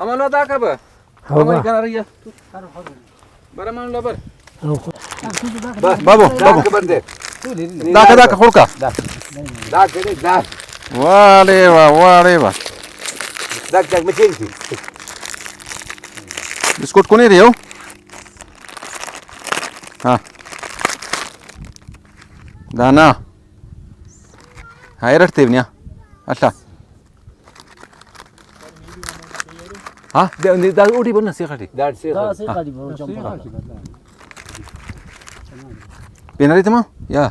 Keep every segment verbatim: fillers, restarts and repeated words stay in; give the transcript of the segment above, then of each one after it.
امن دا کبا؟ ہو با۔ امن کنا رہی ہے۔ برمان لبر۔ بس بابو، بابو۔ داکا، داکا، خڑکا۔ داکا، داکا۔ واہ رے واہ، واہ رے واہ۔ داکا، داکا، مچین تھی۔ بسکٹ کونی رہی ہو؟ ہاں۔ دانا۔ ہاں، ایرٹ تیونیا۔ اللہ۔ ہاں، دے، دے، دا اوٹی بن نا سیخا ٹی۔ دا سیخا۔ دا سیخا ٹی بن، چمپا۔ پین ارے تما؟ یا۔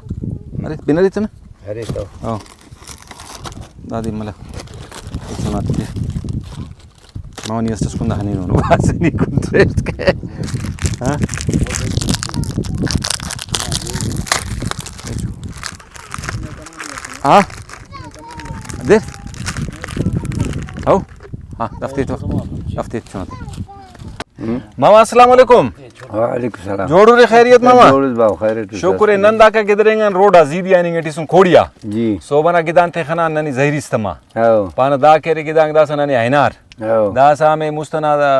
ارے، پین ارے تنا؟ ارے تو۔ ہاں۔ دا دے ملا۔ ایک سنات کے۔ مونی است اس کندا ہنی نو۔ واس نی کن ٹریسٹ کے۔ ہاں؟ ہاں؟ دیر؟ ہو؟ ہاں، دفتے تو۔ دفتے تو۔ ماما، السلام علیکم۔ وعلیکم السلام۔ جوڑ ارے، خیریت ماما؟ جوڑ اس باو، خیریت اس۔ شکر اے، نن داکا گدرینگ آن روڈ آ زیبی آننگ ٹی سن کوڑی آ۔ جی۔ صوبہ نا گدان تے خنا ننی زہری استما۔ ہو۔ پانہ دا کہ ارے گدانک داسہ ننے ہنار۔ ہو۔ داسہ ہمے مست ئنا دا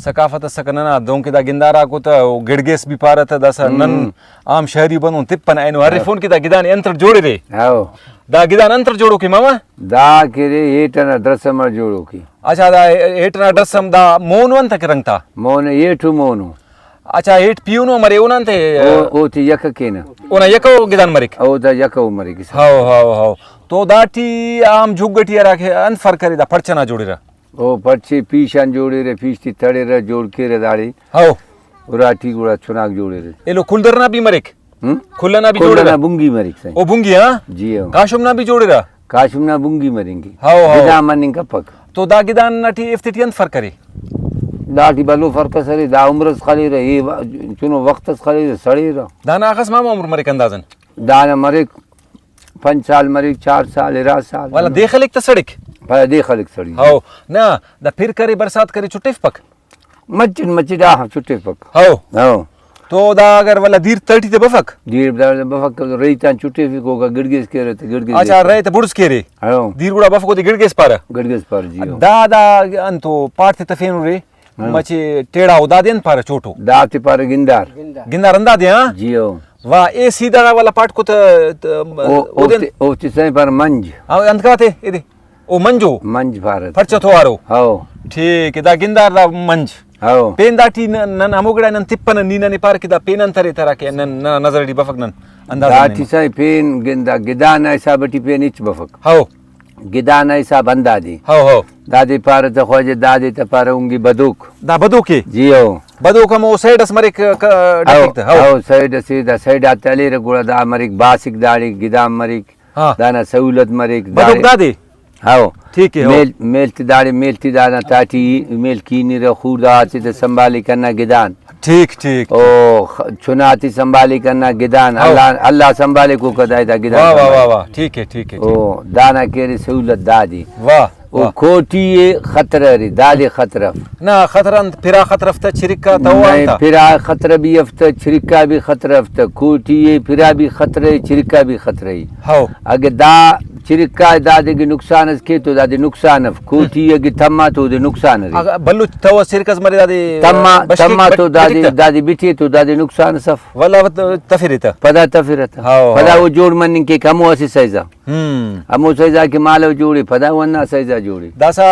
ثقافت اسکہ ننا، دہنکہ دا گنداراکو تہ او گڑگیس بھی پارہ تہ داسہ نن ہم۔ عام شہری بندغ تپنہ اینو ہرفون کہ دا گدان ئے انتٹ جوڑرے۔ ہو۔ دا گدان انتٹ جوڑوکے ماما؟ دا کہ ارے ہیٹ ئنا ڈرسم اٹ جوڑوکے۔ اچھا، دا ہیٹ ئنا ڈرسم دا مونو انت کہ رنگ تا؟ مونو، ہیٹو مونو۔ اچھا، ہیٹ پیہنو مرے اونا انت ئے؟ او، اوتے یکہ کینہ۔ اونا یکہ او گدان مریک؟ او دا یکہ او مریک۔ ہاؤ، ہاؤ، ہاؤ۔ تو داٹی عام جھگ ٹی ہراکہ انت فرق ارے، دا پڑچ ئنا جوڑرہ؟ او پڑچ ئے پیش آن جوڑرہ، پیش ٹی تڑرہ، جوڑ کیرہ داڑے۔ ہاؤ۔ اراٹی گڑا چناک جوڑرہ۔ ایلو کلدر نا بھی مریک؟ ہم؟ کل ئنا بھی کل جوڑرہ؟ ئنا بنگی مریک سائیں۔ او بنگی، ہاں؟ جی ہاں۔ کاشم نا بھی جوڑرہ؟ کاشم نا بنگی مرنگی۔ ہاؤ، ہاؤ۔ گدان مننگ کپک۔ تو دا گدان نا ٹی ایفتے ٹی انت فرق ارے؟ داٹی بھلو فرق اس ارے، دا عمر اس خلیرہ، اے و-، چنو وخت اس خلیرہ، سڑیرہ۔ دانا اخس ماما عمر مریک اندازن؟ دانا مریک پنچ سال مریک، چار سال، ارا سال۔ والا دے خلیک تہ سڑک؟ پدا دے خلیک سڑی۔ ہاؤ۔ نہ، دا پھر کرے برسات کرے چٹفپک؟ مچٹ مچٹ آہا چٹفپک۔ ہاؤ۔ ہاؤ۔ تو دا اگر ولا دیر تڑٹی تہ بفک؟ دیر داڑے بفک، رہی تان چٹفک، اوکا گڑگیس کیرہ تہ گڑگیس اچھا، دے۔ رہے تہ بڑز کیرے؟ ہاؤ۔ دیر گڑا بفک، اوتے گڑگیس پارہ؟ گڑگیس پارہ، جی ہاؤ۔ دا، دا انتو پاٹ تے تفینو رے؟ ہاں۔ مچے ٹیڑا او دادے انت پارہ چوٹو؟ داتے پارہ گندار۔ گندار اندادے، ہاں؟ جی ہو۔ واہ، اے سیدھا ولا پاٹکو تہ، تہ، او، اودے انت؟ اوفتے، اوفتے سائیں پارہ منج۔ ہاں، انت کاتے، ایدے۔ او منجو؟ منج پارہ۔ پرچہ توارو؟ ہو۔ ٹھیک، دا گندار دا منج۔ ہو۔ پین داٹی ن-، نن ہمو گڑا نن تپنہ، نی ننے پارہ کہ دا پین انت ارے ترا کہ نن، ننا نظر ٹی بفک نن اندازہ داٹی نن۔ سائیں پین گندا گدان نا حساب ٹی پین ہچ بفک۔ ہو۔ گدان نا حساب ہندادے۔ ہو، ہو۔ دادے پارہ تہ خواجہ، دادے تہ پارہ انگی بدوک۔ دا بدوک ءِ؟ جی ہو۔ بدوک ہمو سائیڈ اس مریک، ک-، ہو، ڈٹک تہ، ہو۔ ہو، سائیڈ اسے، دا سائیڈ آتے ہلیرہ، گڑا دا مریک باسک داڑے، گدان مریک، ہاں۔ دانا سہولت مریک، بدوک داڑے۔ دادے؟ ہو۔ ٹھیک ہے، ہو۔ میل، میل تے داڑے، میل تے دانا تاٹی، میل کینرہ، خوڑدہ آتے تہ سنبھالک ہندا گدان۔ ٹھیک، ٹھیک، او ٹھیک۔ خ-، چنا تے سنبھالک ہندا گدان، ہاؤ۔ اللہ، اللہ سنبھالک اوکا دائے دا گدان واہ، واہ، سنبھالک۔ واہ، واہ، ٹھیک ہے، ٹھیک ہے، او ٹھیک۔ دانا کہ ارے سہولت دادے۔ واہ، او واہ۔ کوٹی ءِ خطرہ ارے، دادے خطرہ اف۔ نہ، خطرہ انت، پھرا خطرہ اف تہ چرکا تہ او نئے، انت۔ پھرا خطرہ بھی اف تہ چرکا بھی خطرہ اف تہ کوٹی ءِ پھرا بھی خطرہ ءِ، چرکا بھی خطرہ ءِ۔ ہاؤ۔ اگہ دا چرکا دادے کہ نقصان اس کے تو دادے نقصان اف، کوٹی اگہ تما تو دے نقصان ارے۔ اگہ بھلو تو اس چرک اس مرے دادے تما، بشخک تما بٹ-، تو دادے، بٹک تہ۔ دادے بٹے تو دادے نقصان اس اف۔ ولدا وت-، تفرے تہ۔ پدا تفرہ تہ۔ ہاؤ، پدا ہاؤ۔ او جوڑ مننگ کیک ہمو اسہ سائزا۔ ہم۔ ہمو سائزا کہ مالو جوڑے، پدا او ہندا سائزا جوڑے۔ داسا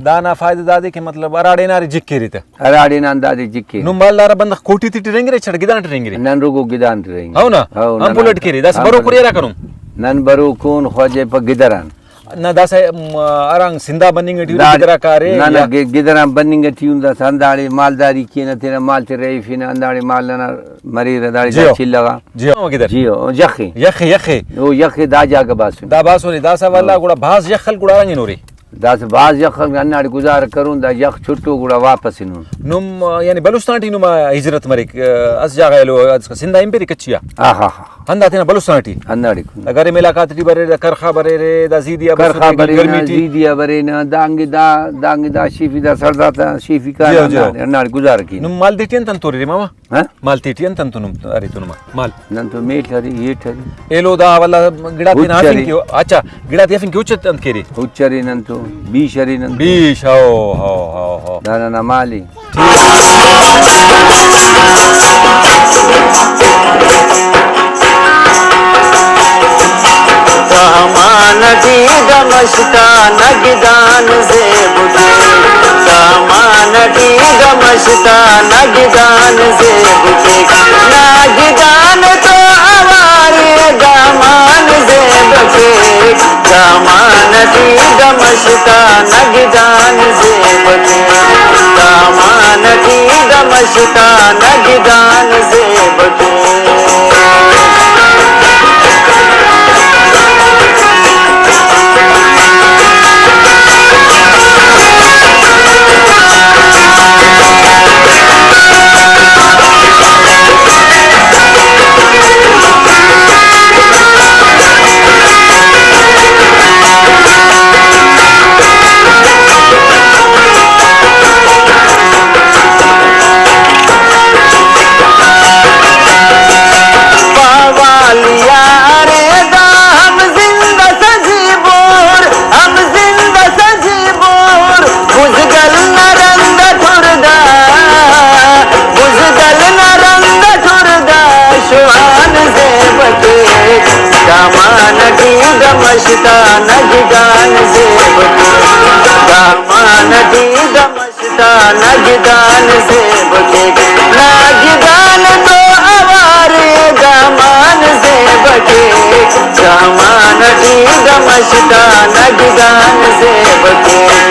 دانا فائدہ دادے کہ مطلب ہراڑے ہنارے جک کیرے تہ۔ ہراڑے ہنان دادے جک کیرے۔ نم مالدار بندغ کوٹی تیٹی رہینگرے، چڑ گدان ٹی رہینگرے؟ نن رگو گدان ٹی رہینگے۔ ہو نا؟ ہو، ہم نن پلٹ کیرے، داسہ ہم بروک پلٹ۔ ارے ہرا کنم؟ نن بروکون خواجہ پہ گدران۔ نہ داسہ، م، ہرانگ سندھا بننگ ٹی دا-، گدرا کارے نہ، نہ، یا؟ گ-، گدران بننگ ٹی ہم داسہ ہنداڑے مالداری کینہ، تینا مال تے رہیفینہ، ہنداڑے مال ننا مریرہ، داڑے جی دا ہو۔ چلغا۔ جی ہو، گدر۔ جی ہو، یخے۔ یخے، یخے۔ او یخے دا جاگہ باسن۔ دا باسنے، داسہ ولدا ہاں۔ گڑا بھاز یخ خل گڑا ہرانگ ہنورے؟ داسہ بھاز یخ خلک ہنداڑے گزارہ کرون، دا یخ چھٹو گڑا واپس ہنون۔ نم، یعنی بلوچستان ٹی نما ہجرت مریک، اسہ جاگہ ایلو، سندھ آ ہنپیرے کچھی آ؟ آہا۔ ہندا تینا بلوچستان ٹی؟ ہنداڑے کن۔ دا گرم علاقہ تے ٹی بریرہ، دا کرخا بریرہ، دا زیدی آ کرخا بسر، گرمی برینا، ٹی۔ زیدی آ برینا، دانگے دا، دانگے دا شیفی، دا سرداتا شیفی کارہ، جی ہو، جی ہو۔ ہنداڑے، ہنداڑے گزارہ کینہ۔ نم مال دیٹی انت انت توریرے ماما؟ ہاں؟ مال تیٹی انت انت نم ارے تو نما مال؟ نن تو میل ارے، ہیٹ ارے۔ ایلو دا ولدا گڑاتے نا ہچ ارے۔ ہرفنگ کہ، اچھا، گڑاتے ہرفنگ کہ ہچ انت کیرے؟ ہچ ارے نن تو، بیش ارے نن تو۔ بیش، ہو، ہو، ہو، ہو۔ دا ننا مال ءِ۔ دامان ٹی دمشتا نگدان زیب کیک، دامان ٹی دمشتا نگدان زیب کیک، نگدان تو اوارے دامان زیب کیک، دامان ٹی دمشتا نگدان زیب کیک، دامان ٹی دمشتا نگدان زیب کیک۔ پاوالیا ارے دا ہم زندہ سجی بور، ہم زندہ سجی بور، بزگل نا رند ٹردا، بزگل نا رند ٹردا، شوان زیب کیک، دامان ٹی دمشتا نگدان زیب کیک، دامان ٹی دمشتا نگدان زیب کیک، نگدان تو اوارے دامان زیب کیک، دامان ٹی دمشتا نگدان زیب کیک۔